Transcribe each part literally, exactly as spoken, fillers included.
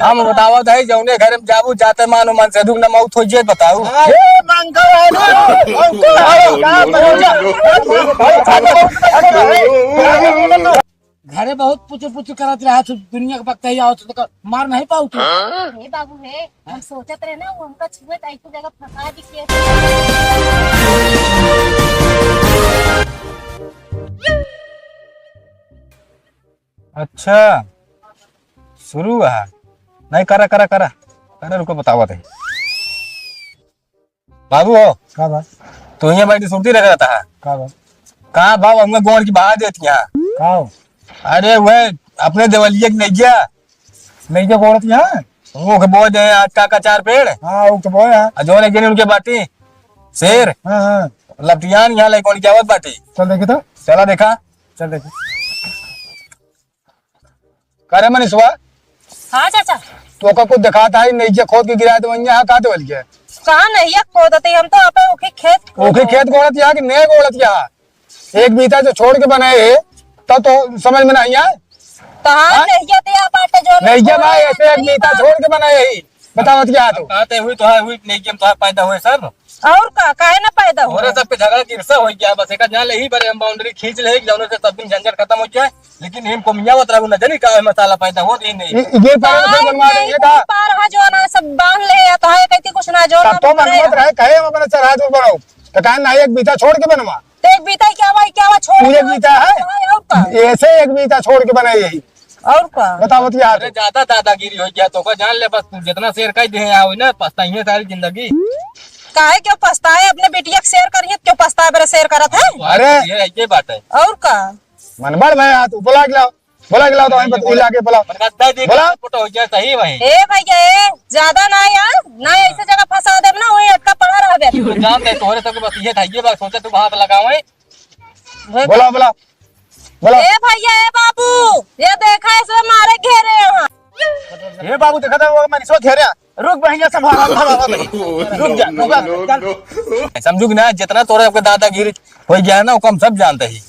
हम बतावत है, जौने घर में जाबू, जाते मानो मन से दुख न मौत हो जे बताऊ। ए, मंगल है ना? मंगल है, का बोल जा? घरे बहुत पुचु पुचु करत रहा, तू दुनिया के बकतई आओ, तो मार नहीं पाऊ तू। हे बाबू हे, हम सोचत रहे ना, वो हमका छुए तो ऐसी जगह फंसा दी के। अच्छा, शुरू है। नहीं, करा, करा, करा। करा, रुको, बतावत है। बाबू हो। का बा? तू हियाँ बैठी सुरती रख रहता है। का बा? का बाबू, हमका गोड़ की बहा देती यहाँ। का हो? अरे, वह अपने देवलिया की नैया। नैया गोड़त यहाँ? वो के बोए दे आज का, का चार पेड़। हाँ, वो के बोए हैं। आ, जौन एक दिन उनके बाटी शेर। हाँ, हाँ। लपटियान यहाँ लइकन के आवत बाटी। चल देखे तो। चला देखा। चल देखे। का रे मनीषवा? हाँ चाचा। तोका कुछ देखात है, नैया खोद के गिरा दे, वहीं यहाँ का देवल के? कहाँ नैया खोदत है? हम तो आपे ओके खेत ओके खेत गोड़त यहाँ कि नहीं गोड़त यहाँ? एक बीता जो छोड़ के बनाए है, तब तो समझ में नहीं आए। तो हाँ, हाँ? नैया तो यहाँ बाटे जो नैया भाई, ऐसे एक बीता छोड़ के बनाए है, बतावत क्या तू? कहते हुई तो है, हुई नैया में तो है पैदा हुए सब। और का, काहे ना पैदा हुए? तोरे सबके झगड़ा की ईर्ष्या हो गया, बस एक जान ले ही बरे हम बाउंड्री खींच ले, जौने से सब दिन झंझट खत्म हो जाए। लेकिन इनको मियाँ बतरा को न जानी का मसाला पैदा होत ही नहीं। ये, ये पैर से बनवा देंगे का? पार हा जो ना सब बांध ले या तो है कहती कुछ ना जो तब ना तो करे। मनमत रहे, कहे हम अपने चढ़ा दूर बनाओ। तो कहे ना एक बीता छोड़ के बनवा। तो एक बीता ही क्या हुआ, क्या हुआ छोड़ तू के एक बीता है? और का? ऐसे एक बीता छोड़ के बनाई यही। और का? बताओ तो यार। अरे ज्यादा दादागिरी हो गया तो का जान ले बस तू जितना शेर कह दे आओ ना पछताइए सारी जिंदगी। काहे क्यों पछताए अपने बिटिया के शेर करिए क्यों पछताए बरे शेर करत है? अरे ये ये बात है। और का? मन बड़ भाई, आ तू बोला के लाओ, बोला के लाओ, तो वहीं पर हिला के बोला। मन का दे दे बोला। फोटो हो गया सही वही। ए भैया, ए, ज्यादा ना यार, ना ऐसे जगह फंसा देब ना, वहीं अटका पड़ा रहबे। तू जान दे, तोहरे सबके बस ये था, ये बात सोचे तू हाथ लगावे। बोला, बोला, बोला। ए भैया, ए बाबू, ये देखा, इसमें मारे घेरे हैं। ए बाबू, देखा था, वो मनीषवा घेरे। रुक बहिनिया, संभाल, संभाल, संभाल। रुक जा, रुक जा। समझू कि ना, जितना तोरे आपके दादागिरी हो गया है ना, वो हम सब जानते ही।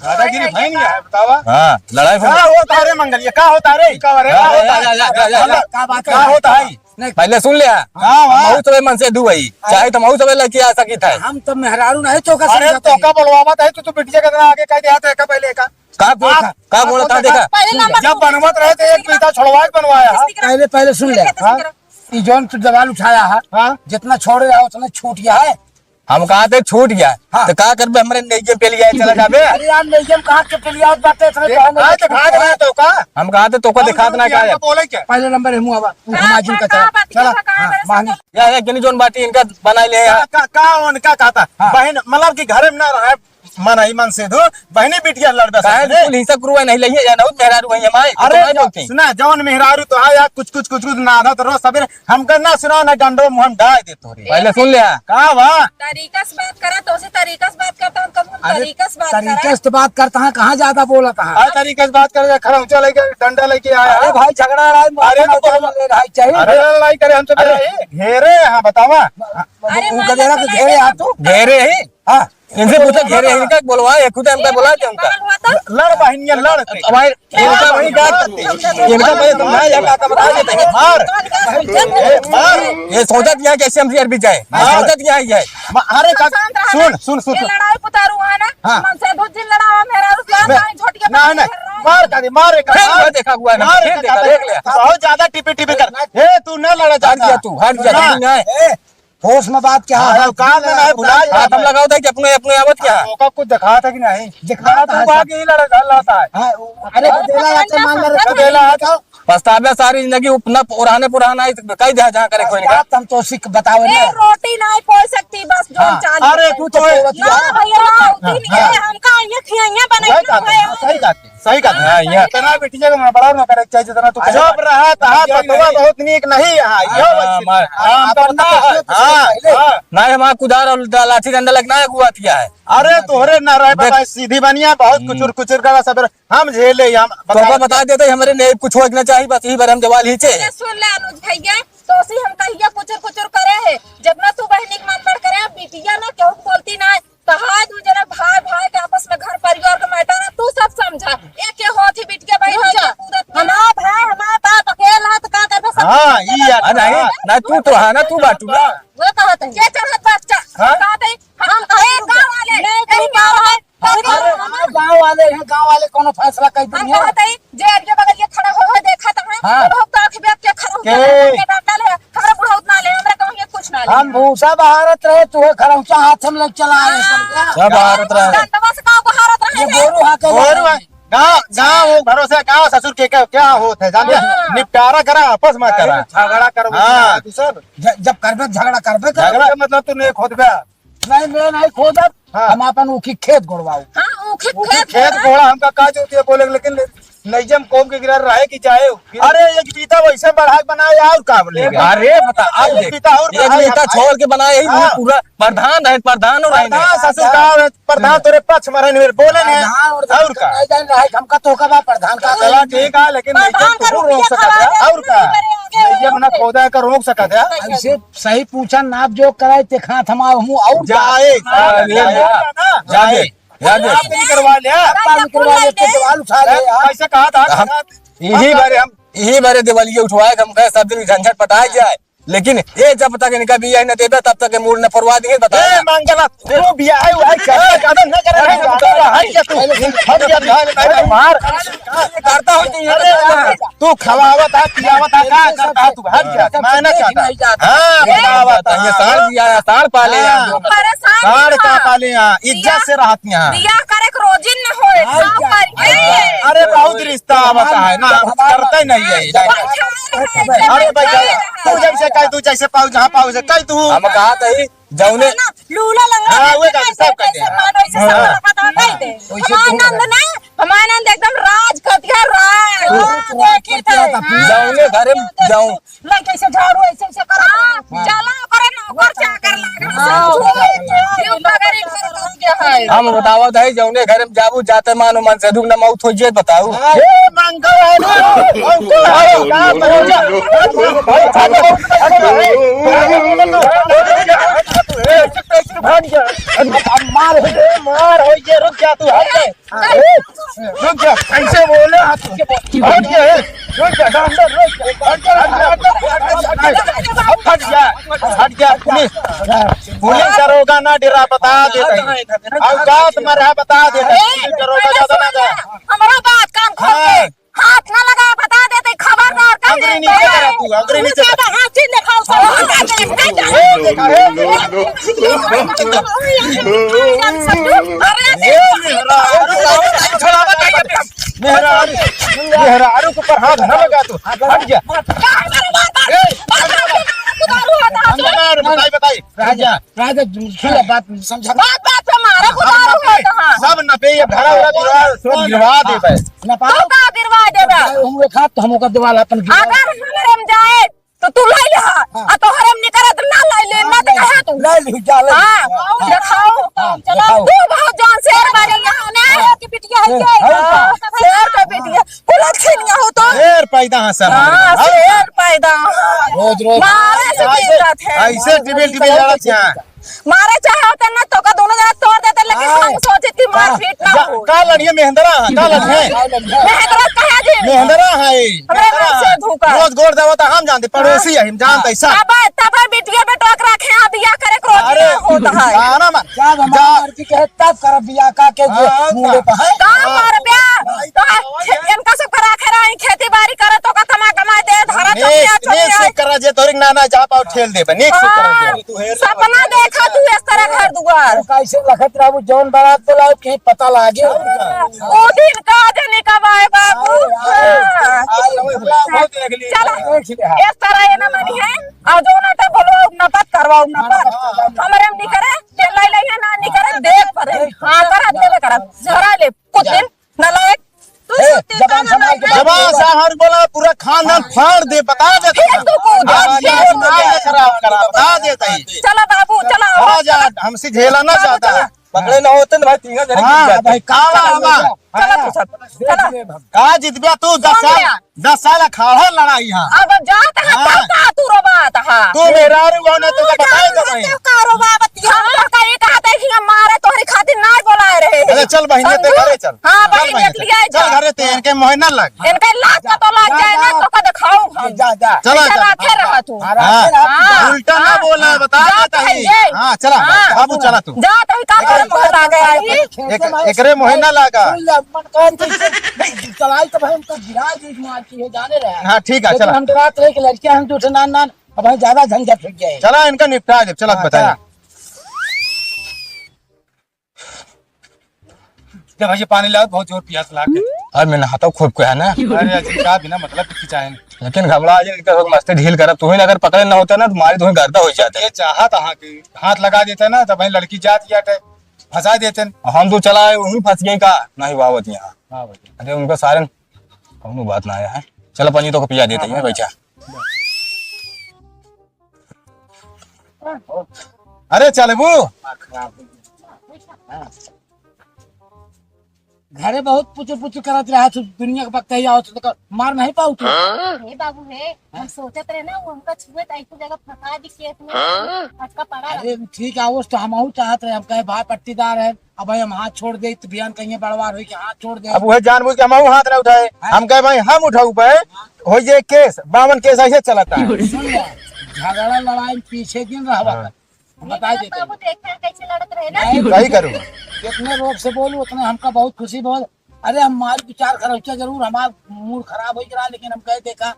दादागिरी भाई नहीं है, बतावा। हाँ, लड़ाई हो का होता रे मंगलिया, का होता रे? का रे? हाँ, का होता जा, जा, जा, जा, जा। का बात का है? होता है? नहीं। पहले सुन लिया। हाँ, हाँ। हम सबे मन से दू है, चाहे तो हम सबे लड़की आ सकी था। हम तो मेहरारू नहीं तो का अरे समझाते तो हैं। का बोलवावा था, तू तो बिटिया के तरह आगे कह दिया था, का पहले का? का बोला था, हाँ, का बोला था, देखा? पहले नंबर जब बनवत रहे तो एक बीता छोड़वा के बनवाया है। पहले, पहले सुन ले। हाँ? ई जौन तू दबाल उठाया है, हाँ? जितना छोड़ रहा है, उतना छूट गया है। हम कहा थे छूट गया, हाँ। तो का करबे, हमरे नेइये पे लिया चला जाबे। अरे यार, नेइये में कहाँ के पे लिया बात है, इतना ए, कहा नहीं आज तो भाग रहे तो का? हम कहा थे तो को हम दिखात ना क्या है? बोले क्या? पहले नंबर है मुआवा, तू का, हमाजुन का का, चला, का, चला, का, हाँ, का, मानी। का, या, या, गिनी जौन बाटी इनका बना ले का, यार। का, का उनका कहता? हाँ। बहन, मतलब कि घर में ना रहे, मन ही मन से दो, बहनी बिटिया लड़ बस काहे रे। तू हिंसा करुआ नहीं लइए, या ना मेहरारू है हमारे, अरे तो नहीं जो, बोलती। सुना, जौन मेहरारू तो है यार, कुछ, कुछ, कुछ, कुछ ना आधा तो रोज सवेरे हमका ना सुनाओ, ना डंडो मुँह में डाल दे तोरे। पहले सुन ले। का बा? तरीका से बात करा, तो से तरीका से बात करता हूँ, कब हम अरे, तरीका से बात तरीका करा? से तो बात करता है, कहाँ ज्यादा बोलता है? अरे, तरीका से बात करे, खरौचा लेके, डंडा लेके आया अरे है। भाई, झगड़ा लड़ाई मत अरे, तो करो, बोलो। लड़ाई चाहिए। अरे, लड़ाई करे, हम तो अरे, मेरा ही। घेरे, हाँ, बतावा। अरे, वो माता गदेरा के तो घेरे, लड़के हाँ, तू? घेरे ही? हाँ। इनसे पूछो, घेरे इनका बोलवा, ये खुद हमका बोला दे उनका। पागल हुआ था? लड़ बहिनिया, लड़। अब भाई, इनका भाई का, इनका भाई समझाया जाए, का, का बताया जाए, मार। ए, मार। ये सोचत यहाँ कैसे हम शेर भी जाए, मार। सोचत यहाँ ही है। मा-, अरे का, शांत रहा सुन, ना। सुन, सुन, ये सुन। लड़ाई पुतारू है ना, हाँ। मन से दो दिन लड़ावा, मेरा रुसलान बे-, नहीं, छोट के नहीं, बाहर नहीं। मार का दे, मार एक, फिर मार। वो देखा हुआ है ना, मार फिर एक देखा, का, देख लिया। बहुत ज्यादा टिपी टिपी कर। ए, तू ना लड़ा हट जा चाहता। तू, हट जा, ना। तू ना है। ए, होश में बात क्या हाँ, है? औकात में नहीं, भुला जा। हाथ हम लगाओ था कि अपने, अपने आवत क्या? ओका कुछ दिखा था कि नहीं? दिखा हाँ, था तू सब। बाकी ही लड़ा, लड़ा था। हाँ, अरे, गदेला है, तो मान ले, गदेला है, तो पछतावे सारी जिंदगी, अपना पुराने, पुराना ही कह दे, जहाँ करे कोई नहीं। बात हम तो सिख बतावे ए, ना। रोटी नहीं पोल सकती, बस जो हाँ। चाल अरे, है। तू तो है। ना भैया, ना, हाँ। हमका ये खियाइया बनाई वही ना बात है, भैया। सही बात है। सही कहत है। हाँ, यहाँ। इतना बिटिया के बड़ा ना करे के चाही, जितना तू कहे। चुप रहा, तहा बतवा बहुत नीक नहीं है। यो हाँ, बच्ची। मार। हाँ, हम तो अपन पता है। ना हाँ, पहले। हाँ। ना, हमारा कुदार और दा-, लाठी डंडा लगना है, गुआ दिया है। अरे, तोहरे ना रहे देख। बाबा, सीधी बनिया, बहुत हम्म। कुचुर कुचुर करा सब, हम झेले, हम तो का बता देते, हमारे नहीं कुछ हो ना चाहिए, बस यही बार हम जवाल ही चे। अरे, सुन ले अनुज भैया, तो सी हम कहिया कुचुर कुचुर करे है, जितना तू बहनी के मन बढ़ करे, बिटिया ना केहू के बोलती ना, कहा दू जना भाई, भाई के आपस में घर परिवार के मैटर है, तू सब समझा। एक के होत ही बिटिया बहन रुक जा। हमार भाई, हमार बाप अकेला है, तो का करबे? हाँ, ई यार। हाँ, नहीं, ना तू तो है ना, तू बाटू ना। वो कहत है। के चढ़त बच्चा? हाँ? कहत है, हम कहे गाँव वाले, नहीं, नहीं, गाँव वाले। अरे, हम गाँव वाले हैं, गाँव वाले कौनो फैसला कर हम देंगे। कहत है, जे आगे बगल ये खड़ा हो, हो देखा तो है, हाँ। तो बहुत आँख बेच के खड़ा हो के के? डरता ले, हमरा बुढ़ौत ना ले, हमरा कहूँ ये कुछ ना ले। हम भूसा बहारत रहे, तू खरौचा हाथ में लग चला आए, हाँ। समझा? सब बहारत रहे। डंडवा से का बहारत रहे ये हैं? गोरू हाथ में गोरू लगा है। गाँव, गाँव वो भरोसे गाँव ससुर के क्या, क्या होत है, जान लिया? हाँ। निपटारा करा, आपस में करा। अरे, झगड़ा करबो हाँ। तू सब। ज-, जब करबे, झगड़ा करबे करबे। झगड़ा के मतलब तू नहीं खोदबे। नहीं, मैं नहीं खोदब। हाँ। हम अपन ऊखी खेत गोड़वाऊ। हाँ, ऊखी ऊखी खेत खेत गोड़ा। गोड़ा हमका का जरूरत है बोले, लेकिन नैजम कौम के गिरा रहे कि जाए। अरे, एक बीता वैसे बढ़ा के बनाए, और का बोले? अरे, बता, अब एक देख, बीता और एक बढ़ा बीता के छोड़ के बनाए, यही हाँ। पूरा प्रधान रहे, प्रधान और रहे। प्रधान ससुर का है, प्रधान तोरे पक्ष में रहने वाले बोले ने। प्रधान और और का? नहीं जान रहा है, हमका तो का बा प्रधान का चला करेंगे। ठीक है, लेकिन प्रधान नहीं का तो रोक रुपया सकत है। खवाए और का? ऊपरे आगे नहीं, ये मना खोदा का रोक सकत है। ऐसे सही पूछा, नाप जो कराए ते खात हम हूँ और का? जाए, हाँ, जाए, जाए। जाए। जाए। आप भी करवा लिया। आप भी करवा लिया, तो दीवाल उठा ले यार। कैसे कहा था? हम यही बारे हम, यही बारे दिवालिया उठवाए, हम कहे सब दिन झंझट पटाए जाए। लेकिन ये जब तक इनका बियाह न देबे, तब तक ये मूड़ न परवा दिए, बता। ए, मंगला, तू बियाह है, वही कर, कर, न कर, हट जा तू, हट जा तू, हट जा, मार। करता हो तो ये अरे, करता है। तू खवावत है, पियावत है, का करता है तू, हट जा, मैं ना चाहता। हाँ, बतावत है, ये साढ़ दिया है, साढ़ पाले हैं। हाँ। परेशान साढ़ का पाले हैं, इज्जत से रहत हैं। बियाह करे के रोजिन न होए, काम करके। अरे, बहुत रिश्ता आवत है ना, हम करते नहीं है। अरे भाई, तू जैसे कह, तू जैसे पाऊ, जहाँ पाऊ से कह तू। हम कहा तही, जौने ना, लूला लंगड़ा हाँ, वो कैसे, सब कैसे कैसे। मानो, ऐसे सब हाँ। रखा था, कह दे। वैसे हम तो आनंद ना, हम आनंद एकदम राज कतिया राज। हाँ, हाँ, देखी थे। जौने घर में जाऊं। लइके ऐसे झाड़ू ऐसे ऐसे करा। हाँ, चला ओकरे नौकर चाकर लागे। हाँ। क्यों बगैर इनकर काम के है? हम बतावत है, जौने घर में जाबू, जाते मानो मन से दुख न मौत हो जे, बताऊ। हाँ। ए, मंगल है रे, मंगल है। का मंगल? भाग जा। अब मार हो जे, मार हो जे, रुक जा तू, हट जा। रुक जा, कैसे बोले? हट जा, रुक जा, डॉक्टर, रुक जा, हट जा, हट जा, हट जा, हट जा, हट जा, पुलिस, पुलिस दरोगा ना डरा, बता देते हैं। औकात में रहा, बता देते हैं। पुलिस दरोगा ज्यादा ना जा। हमारा बात कान खोल के हाँ। हाथ ना लगा, बता देते, खबरदार, कर अंगुरी देते। नीचे करा तू, अंगुरी नीचे करा। हाथ चीज दिखाओ, सब हाथ दे, दे, दे। ए, देखा, ए, देखा। अरे, ए, मेहरारू, मेहरारू, मेहरारू के ऊपर हाथ ना लगा तू, हट जा। ए, अंदर, बताई, बताई। राजा, राजा, सुन ले, बात समझा। बात, बात पे मारा, कुदारू होता है। सब नपे, ये घरा उरा गिरवा, सब गिरवा देबे। नपा। तू का गिरवा देबे? हम एक हाथ तो हम ओकर दीवाल अपन गिरवा। अगर हमरे में जाए, तो तू लाई ले, हाँ। आ तोहरे में निकरे तो ना लाई ले, हाँ, ना तो लाई कहे ले। तू। लाई ले, जा, लाई ले। हाँ, हाँ, देखाओ। हाँ, चलो, देखाओ। तू बहुत जान शेर बने यहाँ ने। हाँ। कि बिटिया है ए, ये। हाँ। शेर का बिटिया। कुलत खिनिया हो तो। शेर पैदा है सब। हाँ, हाँ। शेर पैदा। रोज, रोज। मारे से ऐसे, गिरत है। ऐसे टिबिल, टिबिल लड़त हैं। मारे चाहे होते ना तो का दोनों जना तोड़ देते, लेकिन हाँ। हम सोचे कि मारपीट ना का, हो। का लड़िए मेहंदरा है, का लड़िए? मेहंदरा कहे जी? मेहंदरा है। हमरे मेहंदरा मन से है। धोखा। रोज गोड़ देवता हम जानते, पड़ोसी है, हम जानते सब। तब, तब बिटिया बेटवा के रखे हैं, बियाह करे के रोज अरे, ना होता है। गाना मन। जब हमार जा। मर्जी कहे तब करब बियाह का के जे हाँ, मूड़े पर है। का हाँ। करब्या? भाई, तो भाई, इनका सब करा के रही, खेती बाड़ी करे तो का कमा कमा दे, धरा चौकिया नीक से चौकिया। करा जे तोरी नाना जा पाओ ठेल देबे, नीक से करा जे। हाँ, सपना देखा तू इस तरह घर दुआर। तो कैसे लखत रहबू जौन बारात बोलाओ के पता लागे। ओ दिन का जनी कब आए बाबू। आए, आए, हाँ। आए, आए, आए, बहुत देख ली। चला, देख लिया। इस तरह ये ना मनी है। आ जो ना तो बोलो, ना बात करवाओ, ना बात। हमरे में नहीं करे, के लाई लाई है ना, नहीं करे, देख पड़े। हाँ, करा, दे दे, करा। झरा ले, कुछ दिन, नालायक। तू ए, सुत्ती जबान का संभाल के नालायक। जबान से हर बोला, पूरा खानदान फाड़ दे, बता दे। फिर तू कूद। आज ये सुनाई खराब करा, बता दे तई। चला बाबू, चला। आ जा, हमसे झेला ना बाबू, जाता। चला। पकड़े ना होते ना भाई, तीन जने हाँ, गिर जाते। भाई, का चला, आवा? चला तू सब, चला। का जितबिया तू? दस साल, कौन गया? दस साल अखाड़ा लड़ाई है। अब जात है, हाँ। तब का तू रोबात है? तू मेहरारू हो ना, तू तू बताए जान दे भाई। तू का रोबा बतिया। हम तो कहीं कहा था कि हम मारे तोहरी खातिर ना बोलाए रहे। अरे चल बहिनी, ते समझू? घरे चल। हाँ, चल बहिनी, बहिनी, चल। चल। चल घरे ते, इनके मोहे ना लाग। इनके लाग का तो लाग जा, जाए ना, जा। तो का दिखाऊ हम। जा, जा। चला, ऐसे चला। लागे रहा तू। हाँ, हाँ। उल्टा ना हाँ। बोला, बता जा देता तो ही। है ये। हाँ, चला, हाँ। बाबू, चला तू। जा तो ही का एकरे मोहे लागे है। एक-, एकरे मोहे ना लागा। सुन ले, मन कान तो इसे चलाई तो भाई, हमको गिरा दी मार के, ये जाने रहे। हाँ, ठीक है, लेकिन चला। हम तो रात रहे कि लड़कियां हम तो उठे नान नान, अब भाई ज्यादा झंझट हो जाए। चला, इनका निपटा दे, चला, हाँ, बताइए। चला। जब भैया पानी लाओ, बहुत जोर प्यास लाग है। अरे मैं नहाता हूँ खूब को है ना। अरे अजी का बिना मतलब की चाहे नहीं। लेकिन घबरा जी, इनका सब मस्ती ढील करब, तुम्हें अगर पकड़े ना होता ना तो मारी तुम्हें गर्दा हो जाता। ये चाहत अहाँ के हाथ लगा देते ना तो भाई लड़की जात या टे फंसा देते न। हम तो चला है, वहीं फंस गए का, नहीं बावत यहाँ। हाँ भैया। अरे उनका सारन कौनो बात ना आया है। चलो पानी तो को पिया देते हैं, हाँ, बैठा। अरे चलबू। घरे बहुत पुचु पुचु करत रहा तू, दुनिया के बकतही आवत तो मार नहीं पाऊ तू। हे बाबू हे, हम सोचत रहे ना, वो हमका छुए त ऐसे जगह फंसा दी केस में, अटका पड़ा रहा। अरे ठीक है, वो तो हमहू चाहत रहे, हम कहे भाई पट्टीदार है, अब भाई हम हाथ छोड़ दे तो बिहान कहीं बड़वार होई कि हाथ छोड़ दे। अब वह जानबूझ के हमहू हाथ ना उठाए, हाँ। हम कहे भाई हम उठाऊ पे, हो ये केस, बावन केस ऐसे चलता है। सुन ले, झगड़ा लड़ाई में पीछे दिन रहवा हाँ। कर। हम बता देते हैं। बाबू देखे कैसे लड़त रहे ना। नहीं, सही करूँ। जितने रोक से बोलू उतने हमका बहुत खुशी बोल। अरे हम मार विचार खर्चा जरूर, हमार मूड खराब हो रहा, लेकिन हम कहे देखा,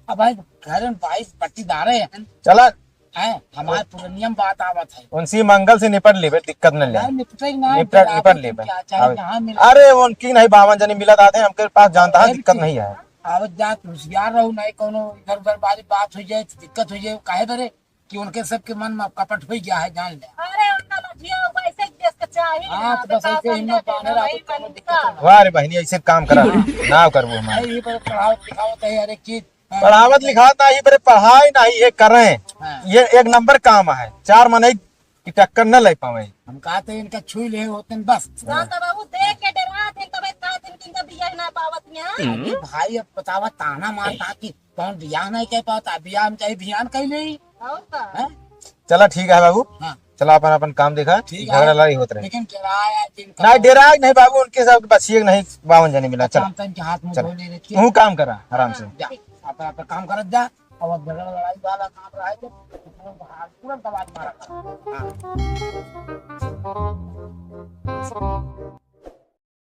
अब भाई घर में भाई पट्टीदारे हैं। चला। हैं, हमारे पूरे नियम बात आवत है। उनसे मंगल से निपट लेबे, दिक्कत न ले। नहीं, निपटे ना, निपट, निपट लेबे। क्या चाहे, आवे। जहाँ मिले। अरे उनकी नहीं, बावन जनी मिलत आते हैं, हमके पास जानता है, अरे दिक्कत ठीक। नहीं है। आवत जात होशियार रहू, नहीं कोनो इधर उधर वाली बात हो जाए, दिक्कत हो जाए, काहे बरे? कि उनके सबके मन में कपट हो गया है, जान ले। अरे, उनका लजिया वैसे ही देश के चाहिए हाँ, ना, तो बस बताओ, ऐसे ही हिम्मत बांधे रहो, वही तो कोनो दिक्कत बनता। ना। वाह रे बहनी, ऐसे काम करा, ना करबो हमारे। भाई, ये पर पढ़ावत लिखावत है हर एक चीज। हाँ। पढ़ावत लिखावत ना, ये पर पढ़ाई ना, ये करें। हाँ। ये एक नंबर काम है, चार मनई की टक्कर न ले पावे। हम कहते इनका छुई ले होते हैं बस। हाँ, तो बाबू देख के डरा थे, तबे कहते हैं कि इनका बियाह ना पावत यहाँ। अरे भाई, अब बतावा, ताना मारता कि कौन बियाह नहीं कर पाता, बियाह हम चाहे बियाह कर ले। और का? हैं? चला ठीक है बाबू, हाँ। चला अपन, अपन काम देखा, ठीक है। झगड़ा लड़ाई होत रहे। लेकिन डराया जिनका नहीं, डराया नहीं बाबू, उनके सब बचिए नहीं, बावन जने मिला, चल। काम तन के हाथ मुंह चल। धो ले रखिए। तू काम करा आराम से। हाँ, जा, अपन, अपन काम करत जा, अब, अब झगड़ा लड़ाई वाला काम रहा है, जब तुरंत आवाज मारा। हाँ।